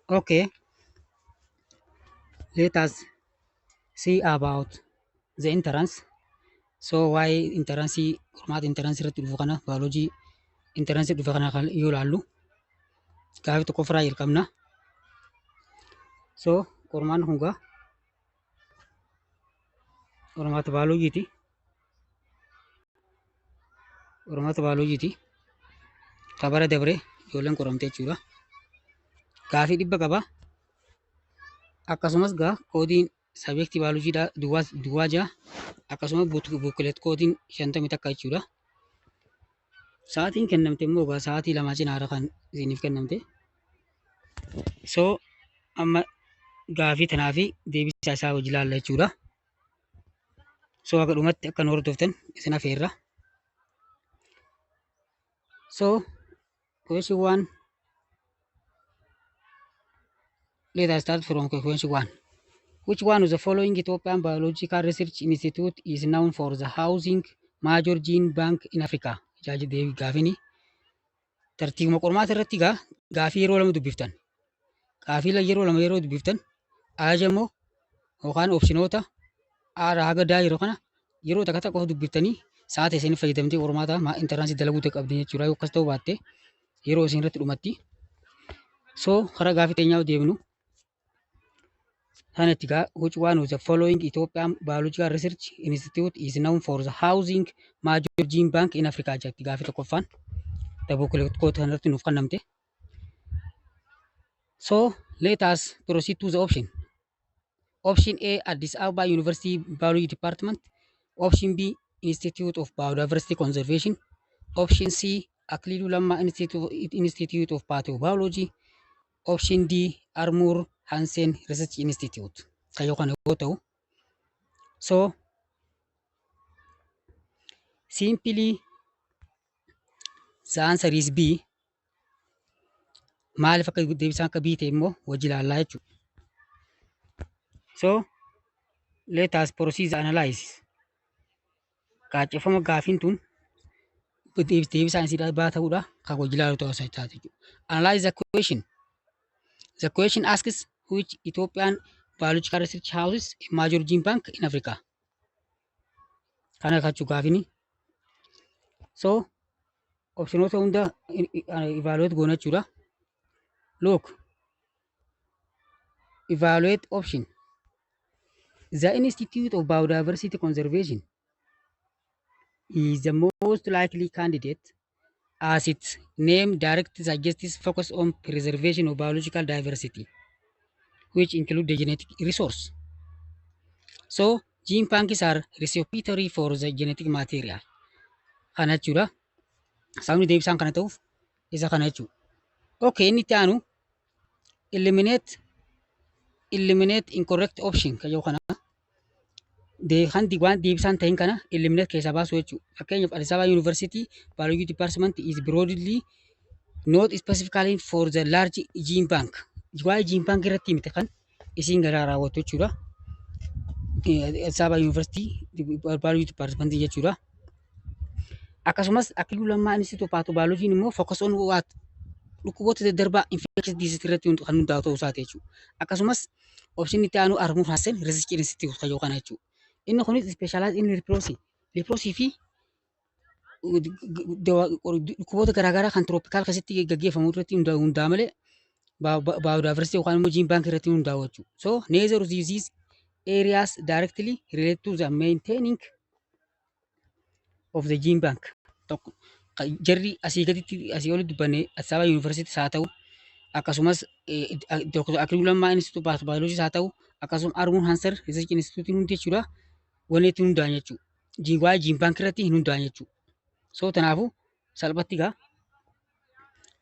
Okay, let us see about the entrance. So waa'ee entrance, qormaata entrance irratti dhufu kana, biology entrance dhufe kana kan yoo ilaallu, gaafii tokkoffaraa jalqabna. So qormaanni kun gaa qormaata bioloojiiti. Qormaata bioloojiiti. Ka bara dabre ijoolleen qoramte jechuudha. Gaafii 100 qaba. Akkasumas gaa koodiin sabjektii bioloojiidha duwwaa duwwaa 6, akkasumas booklet koodiin 51 jechuudha. Sa'aatiin kennamte immoo gaa sa'aatii 2 cinaadha kan isiniif kennamte. So amma gaafii tanaa fi deebisaa isaa hojii ilaalla jechuudha. So haga dhumatti akka nu hordoftan isin afeerra. So question one, let us start from question one. Which one of the following Ethiopian Biological Research Institute is known for the housing major gene bank in Africa? Jaaji deebii gaafini. Tartiibuma qormaata irratti gaa gaafii yeroo lama dubbiftan. Gaafii yeroo lama yeroo dubbiftan ajaja immoo yookaan opshinoota A haga D yeroo kana yeroo takka takka qofa dubbiftanii sa'aatii isin fayyadamtee qormaata entrance dalaguu qabdi jechuudha. Yoo akkas ta'uu baatte yeroo isin irratti dhumatti. So karaa gaafii teenyaa yoo deemnu kanatti gaa, which one of the following Ethiopian Biological Research Institute is known for the housing major gene bank in Africa jetti gaafii tokkoffaan. Booklet code kanarratti nuuf kennamte. So let us proceed to the option. Option A, Addis Ababa University Biology Department. Option B, Institute of Biodiversity Conservation. Option C, Aklilu Lamma Institute of Pathobiology. Option D, Armauer Hansen Research Institute. Kayyoo kana yoo ta'u. So simply the answer is B. Maaliif akka deebisaan akka B ta'e immoo wajji ilaallaa jechuudha. So let us proceed the analysis. Qaacceffama gaafiin tun deebisaan isiidha baa ta'uudha kan wajji ilaalu ta'uu isaa jechuudha. Analyze the question. The question asks which Ethiopian Biological Research Houses a major gene bank in Africa. Kana kachuu gaafini. So opshinoota hunda evaluate goona jechuudha. Look, evaluate option. The Institute of Biodiversity Conservation is the most likely candidate, as its name directly suggests focus on preservation of biological diversity, which include the genetic resource. So, gene banks are repository for the genetic material. Kana jechuudha. Sababni deebisaan kana ta'uuf isa kana jechuudha. Okay, inni itti aanu eliminate incorrect option kan jedhu kana kan waan deebisaan ta'in kana eliminate keessaa baasuu jechuudha. Fakkeenyaaf, Addis Ababa University Biology Department is broadly not specifically for the large gene bank. Waa'ee gene bank irratti miti kan isiin garaa raawwattu jechuudha. Addis Ababa University Biology Department jechuudha. Akkasumas Akiluu Lammaa Institute of Pathobiology immoo focus on what? Dhukkuboota daddarbaa, infectious disease irratti kan hundaa'u ta'uu isaati jechuudha. Akkasumas option itti aanu Armauer Hansen Research Institute kan kana jechuudha. Inni kunis specialize in leprosy. Leprosy fi dhukkuboota garaagaraa kan tropical keessatti gaggeeffamu irratti hundaa'a malee biodiversity yookaan immoo gene bank irratti hundaa'u jechuudha. So neither of these areas directly relate to the maintaining of the gene bank. Tokko jarri asii gaditti asii olitti dubbanne Addis Ababa University haa ta'u, akkasumas Dr. Akiluu Lammaa Institute of Biology haa ta'u, akkasumas Armauer Hansen Research Institute hundi jechuudha wanni itti hundaa'an jechuudha. Waa'ee gene bank irratti hin hundaa'an jechuudha. So kanaafuu salphatti gaa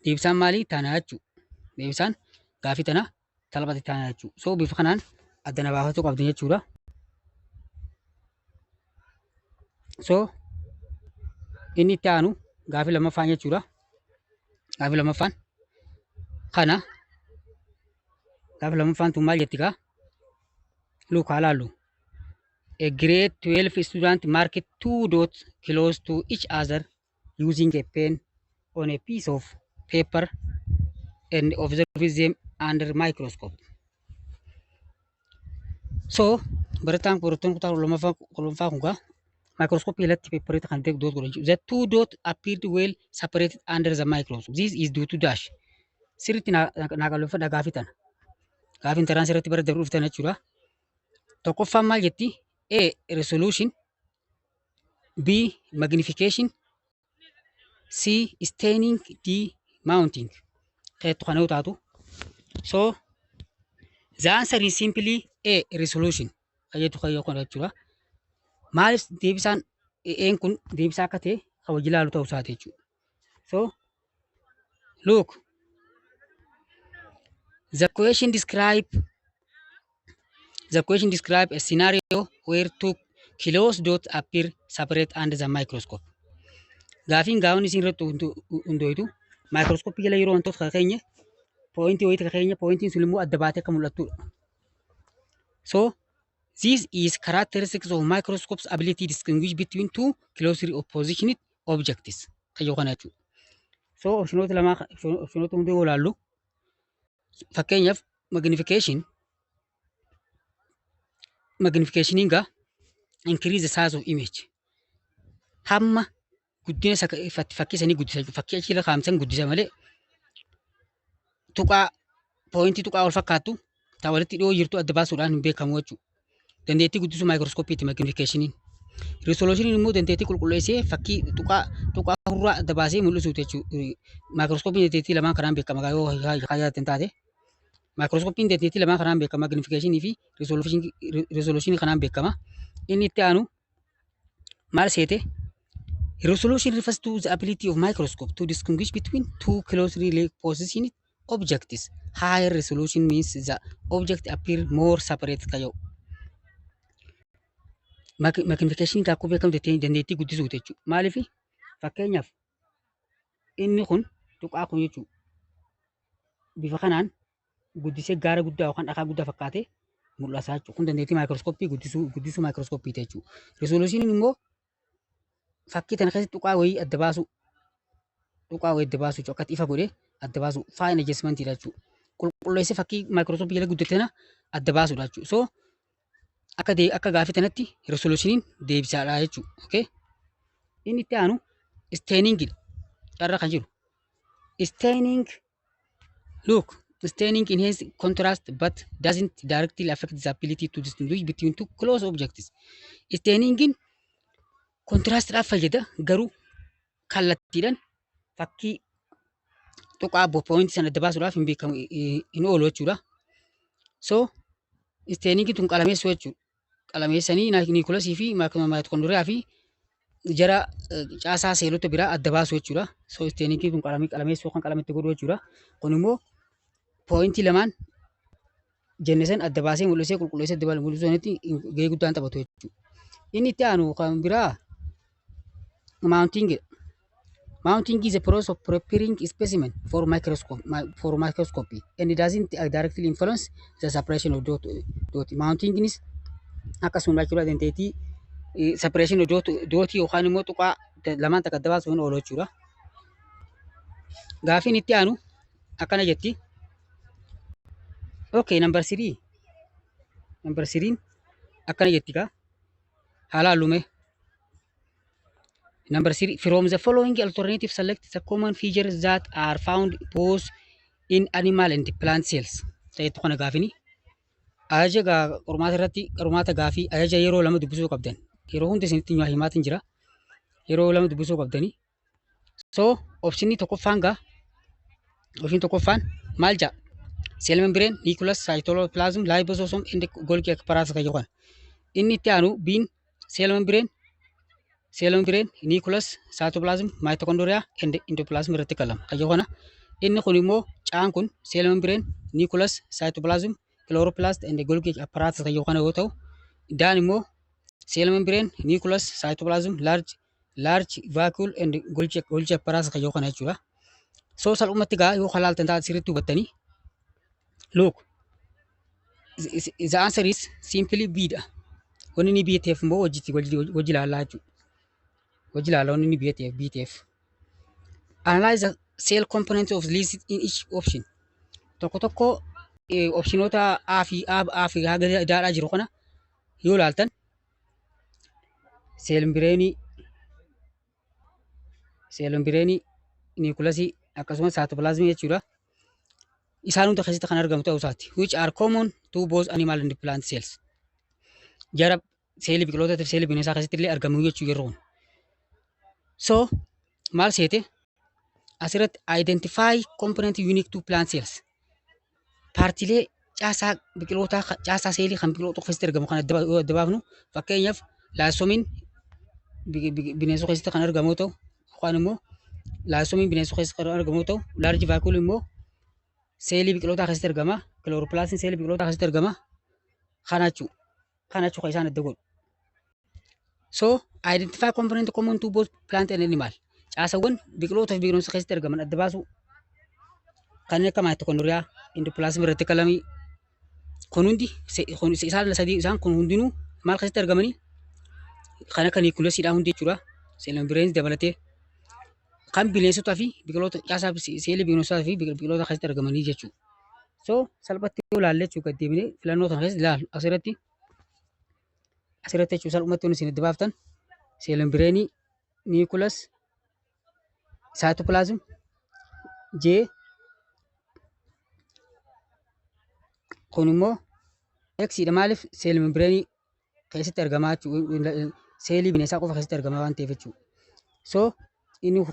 deebisaan maalii tana jechuudha. Deebisaan gaafii tana salphatti tana jechuudha. So bifa kanaan addana baafachuu qabdi jechuudha. So inni itti aanu gaafii lammaffaan jechuudha. Gaafii lammaffaan kana, gaafii lammaffaan tun maal jetti gaa? Look, haa laallu. A grade 12 student marked two dots close to each other using a pen on a piece of paper and observes them under microscope. So barataan, barattoonni kutaa 12ffaa kun gaa microscope jalatti paperoota kan ta'e dot godhan jechuudha. The two dot appeared well separated under the microscope. This is due to dash. Sirriitti naa qalbeeffadhaa gaafii tana. Gaafiin taraan sirriitti bara dabru dhuftan jechuudha. Tokkoffaan maal jetti? A. Resolution. B. Magnification. C. Staining. D. Mounting. Keettu kana yoo taatu. So the answer is simply A. Resolution. Kayyatu kayyoo kana jechuudha. Maaliif deebisaan A'n kun deebisaa akka ta'e kan wajji ilaalu ta'uu isaati jechuudha. So look, the question describe a scenario where two close dots appear separate under the microscope. Gaafiin gaa'onni isin irratti hundooytu maayikirooskooppii jala yeroo wantoota keenya pointii wayii keenya, pointiin sun immoo adda baatee akka mul'attudha. So this is characteristics of microscope's ability to distinguish between two closely oppositioned objects. Kayyoo kana jechuudha. So optionoota lamaa, optionoota hundee yoo ilaallu, fakkeenyaaf magnificationiin gaa increase the size of image. Hamma guddina fakkii sanii guddisa jechuudha. Fakkii achi irra kaa'amsan guddisa malee tuqaa pointii tuqaa wal fakkaattu ta walitti dhiyoo jirtu adda baasuudhaan hin beekamu jechuudha. Dandeettii guddisuu maayikirooskooppiiti magnificationiin. Resolutioniin immoo dandeettii qulqulleessee fakkii tuqaa tuqaa hurraa adda baasee mul'isuuti jechuudha. Maayikirooskooppiin dandeettii lamaan kanaan beekama yoo yaaddan taate. Maayikirooskooppiin dandeettii lamaan kanaan beekama, magnificationii fi resolutionii kanaan beekama. Inni itti aanu maal seete? Resolution refers to the ability of microscope to distinguish between two closely positioned objects. Higher resolution means the object appear more separate kayyoo. Magnification akkuma beekamu dandeettii guddisuuti jechuudha. Maaliif, fakkeenyaaf inni kun tuqaa kun jechuudha. Bifa kanaan guddisee gaara guddaa yookaan dhakaa guddaa fakkaatee mul'ata jechuudha. Kun dandeettii maayikirooskooppii guddisuu maayikirooskooppiiti jechuudha. Resolutioniin immoo fakkii tana keessatti tuqaa wayii adda baasu, tuqaa wayii adda baasu jechuudha. Akkatti ifa godhee adda baasu fine adjustmentiidha jechuudha. Qulqulleessee fakkii maayikirooskooppii jala guddate tana adda baasudha jechuudha. So akka gaafii tanatti resolutioniin deebisaadha jechuudha. Okay? Inni itti aanu stainingidha. Carra kan jiru. Staining, look, staining enhance contrast but doesn't directly affect the ability to distinguish between two close objects. Stainingin contrastidhaaf fayyada, garuu kallattiidhaan fakkii tuqaa point sana adda baasuudhaaf hin beekamu, hin oolu jechuudha. So stainingin tun qalameessuu jechuudha. Qalameessanii nucleusii fi maayitokoondiriyaa fi jara caasaa seelota biraa adda baasu jechuudha. So stainingin tun qalameessuu kan qalamitti godhu jechuudha. Kun immoo pointii lamaan jenne san adda baasee mul'isee qulqulleessee adda mul'isuu sanitti gahee guddaan taphatu jechuudha. Inni itti aanu kan biraa mounting. Mounting is a process of preparing specimen for microscopy and it doesn't directly influence the separation of dot. Dot. Mountinginis akkasuma jechuudha, dandeettii separation of dot dotii yookaan immoo tuqaa lamaan takka adda baasuun oolu jechuudha. Gaafiin itti aanu akkana jetti. Okay, number three. Number three akkana jetti kaa. Haala hallumee. Number three, from the following alternative, select the common features that are found both in animal and plant cells. Ta'etu kana gaafini. Ajaja gaa qormaata irratti, qormaata gaafii ajaja yeroo lama dubbisuu qabdan. Yeroo hundi isinitti himaatiin jira. Yeroo lama dubbisuu qabdani. So optionii tokkoffaan gaa, optionii tokkoffaan maal jedha? Cell membrane, nucleus, cytoplasm, lysosome and Golgi apparatus kan jedhu. Inni itti aanu B'n cell membrane, nucleus, cytoplasm, mitochondria and endoplasm irratti kalama kan jedhu kana. Inni kun immoo C'n kun cell membrane, nucleus, cytoplasm, chloroplast and Golgi apparatus kan jedhu kana yoo ta'u, D'n immoo cell membrane, nucleus, cytoplasm, large vacuole and Golgi apparatus kan jedhu kana jechuudha. So salphumatti gaa yoo halaaltan taate sirriitti hubattanii, look, the answer is simply B dha. Wanni inni B ta'eef immoo hojiitti hojii ilaallaa jechuudha. Hojii ilaallaa wanni inni B ta'eef B ta'eef. Analyze the cell component of listed in each option. Tokko tokko Optionoota A fi A fi haga daadhaa jiru kana yoo ilaaltan, cell membraneii, nucleusii akkasumas cytoplasmii jechuudha. Isaan hunda keessatti kan argamu ta'uu isaati. Which are common to both animal and plant cells. Jara seelii biqilootaa fi seelii bineensaa keessatti illee argamu jechuu yeroo kun. So maal seete asirratti? Identify component unique to plant cells. Partiilee caasaa biqilootaa, caasaa seelii kan biqiloota keessatti argamu kan adda baafnu, fakkeenyaaf lysosomeiin bineensota keessatti kan argamu yoo ta'u, yookaan immoo lysosomeiin bineensota keessatti kan argamu yoo ta'u, large vacuole immoo seelii biqilootaa keessatti argama. Chloroplastiin seelii biqilootaa keessatti argama. Kana jechuudha. Kana jechuudha kan isaan adda godhu. So identify component common to both plant and animal. Caasawwan biqiloota fi bineensota keessatti argaman adda baasuu, kanneen akka mitochondria, endoplasmic reticulumii kun hundi, isaan sadii, isaan kun hundinuu maal keessatti argamanii? Kan akka nucleusiidhaa hundi jechuudha. Cell membraneis dabalatee kan bineensotaa fi biqiloota, caasaa seelii bineensotaa fi biqiloota keessatti argamanii jechuudha. So salphatti yoo ilaalle jechuudha, gad deebinee filannoo kana keessatti ilaalu, asirratti jechuudha, salphumatti wanti isin adda baaftan cell membraneii, nucleus, cytoplasm, J kun immoo Xdha. Maaliif? Cell membraneii keessatti argamaa jechuudha. Seelii bineensaa qofa keessatti argamaa waan ta'eef jechuudha. So inni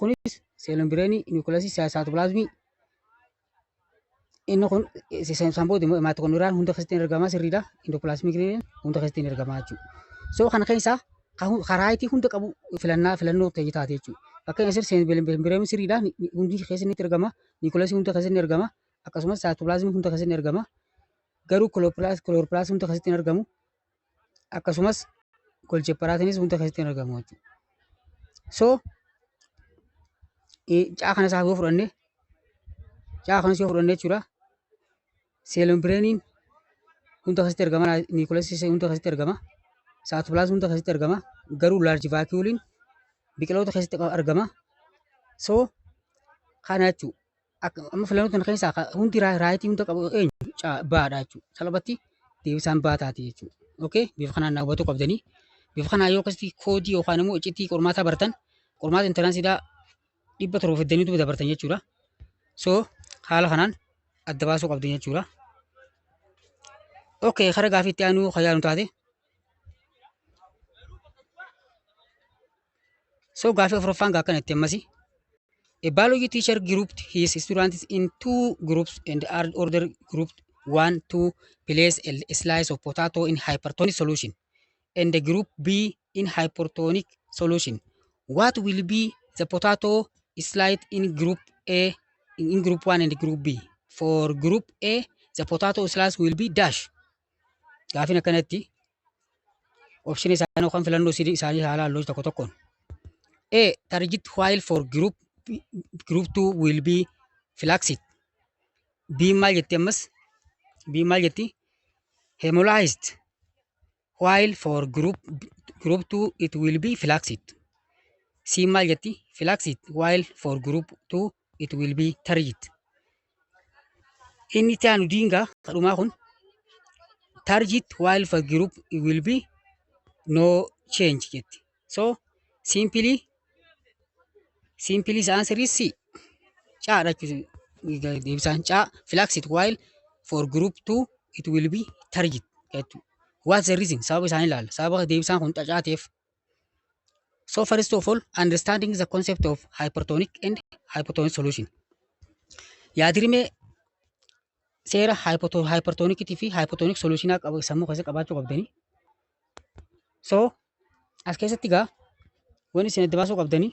kunis cell membraneii, nucleusii, cytoplasmii, inni kun isaan booda immoo mitochondriaan hunda keessatti argamaa, sirriidha. Endoplasmic hunda keessatti argamaa jechuudha. So kana keessaa karaa itti hunda qabu filannaa filannoo ta'e taate jechuudha. Fakkeenya asirra cell membraneii sirriidha, hundi keessa ni argama. Nucleusii hunda keessatti ni argama. Akkasumas cytoplasmii hunda keessatti ni argama. Garuu chloroplastii hunda keessatti hin argamu. Akkasumas Golgi apparatusiinis hunda keessatti hin argamu jechuudha. So caa kana isaa yoo fudhanne, caa kanas yoo fudhanne jechuudha. Cell membraneiin hunda keessatti argama. Nucleusii hunda keessatti argama. Cytoplasmii hunda keessatti argama. Garuu large vacuoleiin biqiloota keessatti argama. So kana jechuudha. Amma filannoo kana keessaa hundi rightii hunda qabu eenyu? Baadha jechuudha. Salphatti deebisaan baa taati jechuudha. Okay, bifa kanaan hubachuu qabdanii. Bifa kanaan yoo akkasitti koodii yookaan immoo icciitii qormaataa baratan, qormaata entranceiidhaa 700 fiddaniitu dabartan jechuudha. So haala kanaan adda baasuu qabdan jechuudha. Okay, kara gaafii itti aanu kan yaadu taate. So gaafii afuraffaan gaa akkana itti ammasi. A biology teacher grouped his students in two groups and ordered group one to place a slice of potato in hypertonic solution and the group B in hypotonic solution. What will be the potato slice in group A, in group 1 and group B? For group A, the potato slice will be dash. Gaafin akkanatti option isaanii yookaan filannoo isaanii haala halluu tokko tokkoon. A. Turgid, while for group B, group 2 will be flaccid. B maal jetti ammas? B maal jetti? Hemolyzed, while for group 2 it will be flaccid. C maal jetti? Flaccid, while for group 2 it will be turgid. Inni itti aanu diingaa kadhumaa kun turgid, while for group it will be no change jetti. So simply the answer is C. Caadha jechuudha. Deebisaan caa, flaccid, while for group 2 it will be turgid jechuudha. What's the reason? Sababa isaanii ilaalla. Sababa deebisaan kun caa ta'eef. So first of all, understanding the concept of hypertonic and hypotonic solution. Yaadrimee seera hypertonicitii fi hypotonic solutionaa qabu sammuu keessa qabaachuu qabdanii. So as keessatti gaa wanni isin adda baasuu qabdanii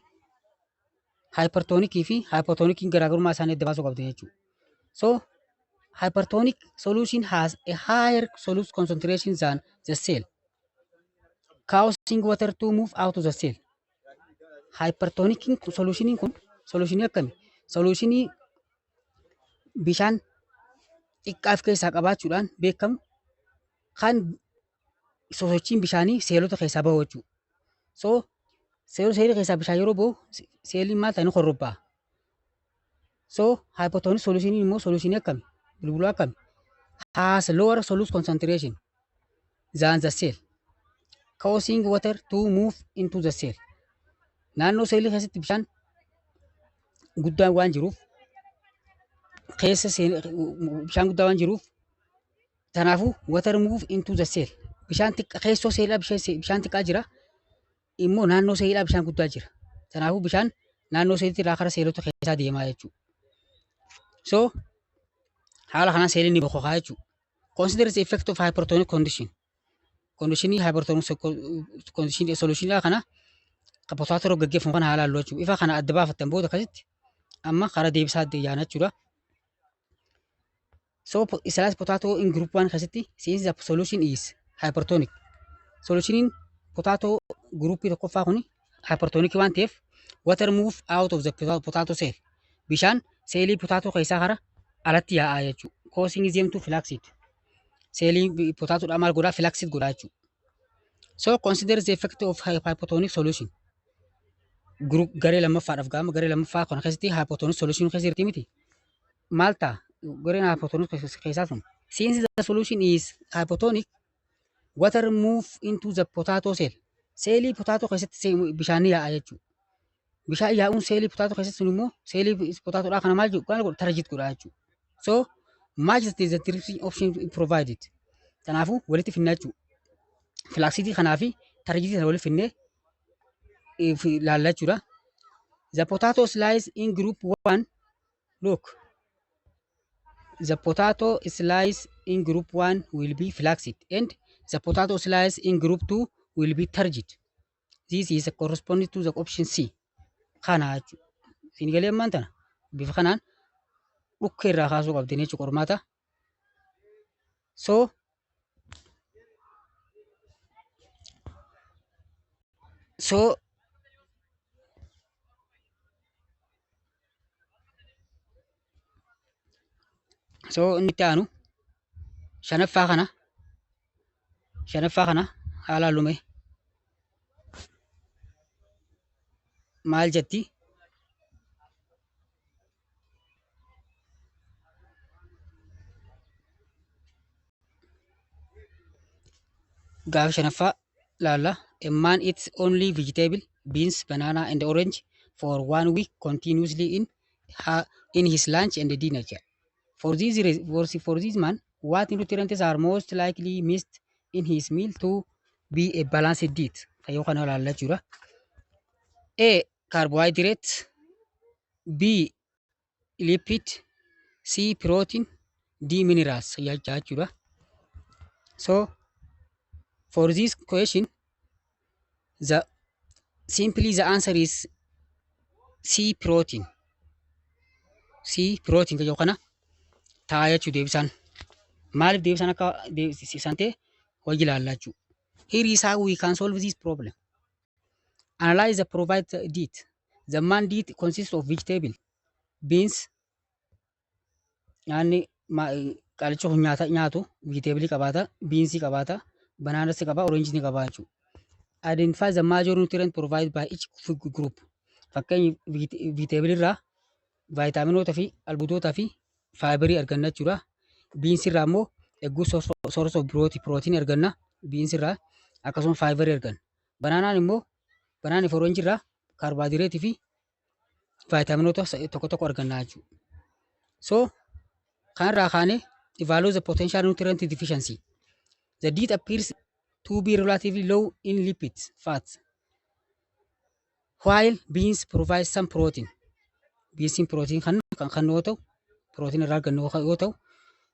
hypertonicii fi hypotoniciin garaagarummaa isaanii adda baasuu qabdan jechuudha. So hypertonic solution has a higher solute concentration than the cell, causing water to move out of the cell. Hypertonic solutioniin kun solutionii akkami? Solutionii bishaan xiqqaa of keessaa qabaachuudhaan beekamu, kan sosochiin bishaanii seelota keessaa bahu jechuudha. So seelii keessaa bishaan yeroo bahu seeliin maal ta'e? Ni korrobbaa. So hypotonic solutioniin immoo solutionii akkami? Bulbulaa akkami? Has lower solute concentration than the cell, causing water to move into the cell. Naannoo seelii keessatti bishaan guddaan waan jiruuf keessa bishaan guddaa waan jiruuf, kanaafuu water move into the cell. Bishaan xiqqa keessoo seelaa bishaan xiqqaa jira, immoo naannoo seelaa bishaan guddaa jira. Kanaafuu bishaan naannoo seelitti irraa kara seelota keessaa deemaa jechuudha. So haala kanaan seeliin ni bokokaa jechuudha. Consider the effect of hypertonic condition. Conditionii hypertonic condition solution kana kan potato gaggeeffamu kana haala halluu jechuudha. Ifa kana adda baafattan booda akkasitti amma karaa deebisaa adda yaana jechuudha. So slice potato in group 1 keessatti, since the solution is hypertonic. Solutioniin potato groupii tokkoffaa kuni hypertonic waan ta'eef, water move out of the potato cell. Bishaan seelii potato keessaa kara alatti yaa'aa jechuudha. Causing them to flaccid. Seelii potaatoodhaa maal godhaa? Flaccid godhaa jechuudha. So consider the effect of hypotonic solution. Group garee lammaffaadhaaf gaama garee lammaffaa kana keessatti hypotonic solution keessa jirti miti. Maal ta'a? Gareen hypotonic keessaa sun. Since the solution is hypotonic, water move into the potato cell. Seelii potato keessatti bishaan ni yaa'a jechuudha. Bishaan yaa'uun seelii potato keessatti sun immoo seelii potaatoodhaa kana maal jedhu, maal godha? Turgid godha jechuudha. So match the description option provided. Kanaafuu walitti finnaa jechuudha. Flaccidii kanaa fi turgidii sana walitti finnee ilaalla jechuudha. The potato slice in group 1, look, the potato slice in group 1 will be flaccid and the potato slice in group 2 will be turgid. This is corresponding to the option C. Kana jechuudha. Isin galee ammaan tana bifa kanaan dhukkee irraa kaasuu qabdanii jechuudha qormaata. So inni itti aanu shanaffaa kana haala lume maal jetti? Gaafa shanaffaa laalla. A man eats only vegetable, beans, banana and orange for one week continuously in his lunch and dinner jedha. For this man, what nutrients are most likely missed in his meal to be a balanced diet? Fayyoo kana laalla jechuudha. A. Carbohydrate. B. Lipid. C. Protein. D. Minerals jechaa jechuudha. So for this question, the simply the answer is C, protein. C, protein kan jedhu kana ta'a jechuu deebisaan. Maaliif deebisaan akka isaan ta'e wayii ilaalla jechuudha. Here is how we can solve this problem. Analyze the provided diet. The man diet consists of vegetable, beans, nyaanni qaalicha kun nyaata nyaatu vegetable qabaata, beans qabaata, bananas qaba, orange ni qaba jechuudha. Identify the major nutrient provided by each food group. Fakkeenya vegetable irraa vaayitaaminoota fi albuudotaa fi fiberii arganna jechuudha. Beans irraa immoo a good source of protein arganna beans irraa, akkasuma fiberii arganna. Bananaan immoo banaanii fi orange irraa kaarboohayidireetii fi vaayitaaminoota tokko tokko arganna jechuudha. So kanarraa kaanee evaluate the potential nutrient deficiency. The diet appears to be relatively low in lipids, fats, while beans provide some protein. Beansiin protein kan yoo ta'u, protein irraa argannu yoo ta'u,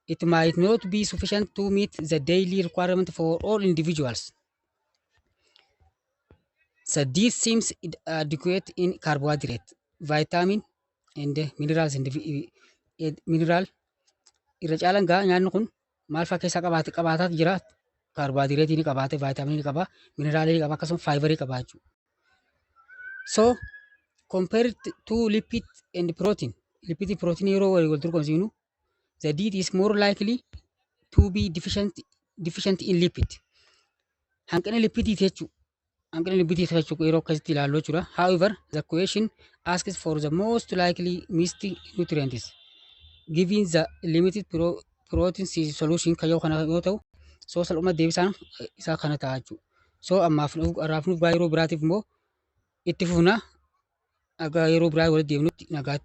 it might not be sufficient to meet the daily requirement for all individuals. So this seems adequate in carbohydrate, vitamin and minerals and mineral. Irra caalaan gaa nyaanni kun maal fa'aa keessaa qabaate qabaataa jira? Kaarboohayidireetii ni qabaate, vaayitaaminii ni qaba, mineraalii ni qaba, akkasuma fiberii qaba jechuudha. So compared to lipid and protein, lipid protein yeroo wal dorgomsiifnu, the diet is more likely to be deficient in lipid. Hanqina lipidiiti jechuudha. Hanqina lipidiiti jechuudha yeroo akkasitti ilaallu jechuudha. However, the question asks for the most likely missed nutrients. Given the limited protein solution kan yoo kana yoo ta'u, so salphuma deebisaan isaa kana ta'a jechuudha. So ammaaf har'aaf nuuf yeroo biraatiif immoo itti fufna. Akka yeroo biraa walitti deemnutti nagaatti.